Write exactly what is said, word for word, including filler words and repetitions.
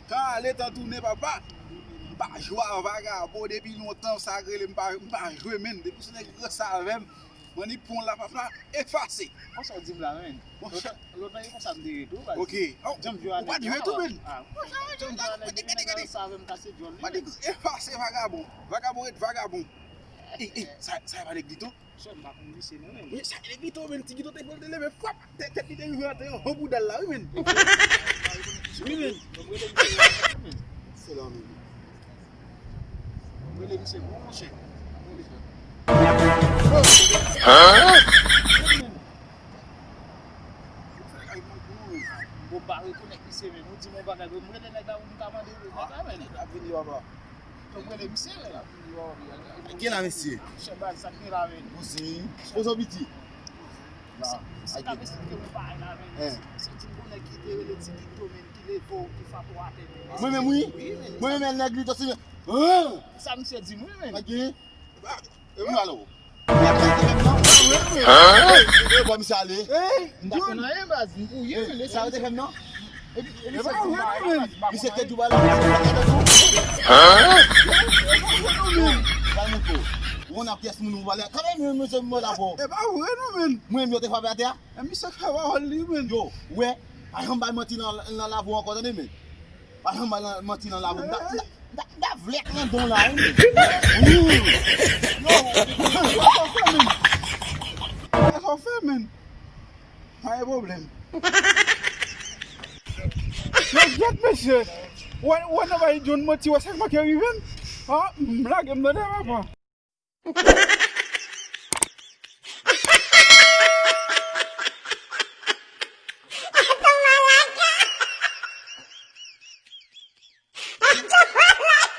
Tan ale, tan tounen, papa. M pa jwe a vagabon depi lontan, sa k rele m pa, m pa jwe, menn. Depi se nèg ranse avè m, mwen ni pon la, papa, efase. Konsa w di m la, menn. Lontan, lontan e konsa m te ye tou, baz. Ok. Janm jwe a nèg la. Ou pa t jwe tou, menn. Ah, janm jwe a nèg, depi nèg la ranse avè m, kase djòl li, menn. Efase vagabon. Vagabon ret vagabon. Ey, ey, sa, sa e pa nèg li tou? Sè m pa konn misye non, menn. Wi, sa e nèg li tou, menn. Ti Gito te pral te leve, fwap, tèt, tèt li te rive atè, an boudal la, wi, menn. Wi, menn. Se la, menn. Rele misye, bon, monchè. Rele. Hein? Bon, pa rekonèt misye, menn. Ou di m yon bagay, m rele nèg la pou m ka mande nèg la, menn. Ap vini, papa. Donk, rele misye, menn. Gen la, mesye. Chèbaz, sa k gen la, menn? Bouzen. Poze w piti. Misye ka esplike mwen bagay la, menn. Misye di m gon nèg ki te rele Ti Gito, menn, ki leve w, ki frape w atè, menn. Mwen menm, wi. Wi, menn. Mwen menm, nèg li, to si. Sa misye di m, wi, menn. Pa gen. E mwen alò. Hein? E bò misye ale. Ey, m pa konn anyen, baz. M gouye, men sa yo te fè m nan. Epi, epi se di bagay la, baz. Misye te di bagay la, misye te di. Hein? Ba mouto. Ou konn ak pyès moun ou pale. Kanmenm, men, men, se mwen la, bro. E pa vre, non, menn. Mwen, yo te frape atè a. E misye fè pawòl li, menn. Yo, wè, pa janm bay manti nan, nan lavi w ankò, tande, menn. Pa janm bay lan-, manti nan lavi w. M ta, m ta, m ta, m ta vlèk nan don la, wi. Yo, sa w fè, menn? Sa w fè, menn? Pa gen pwoblèm. Yo, gyèt, mesye. Wè, wè, nan bay John manti, wè sa k manke rive m. Ah, m lage m tande, papa.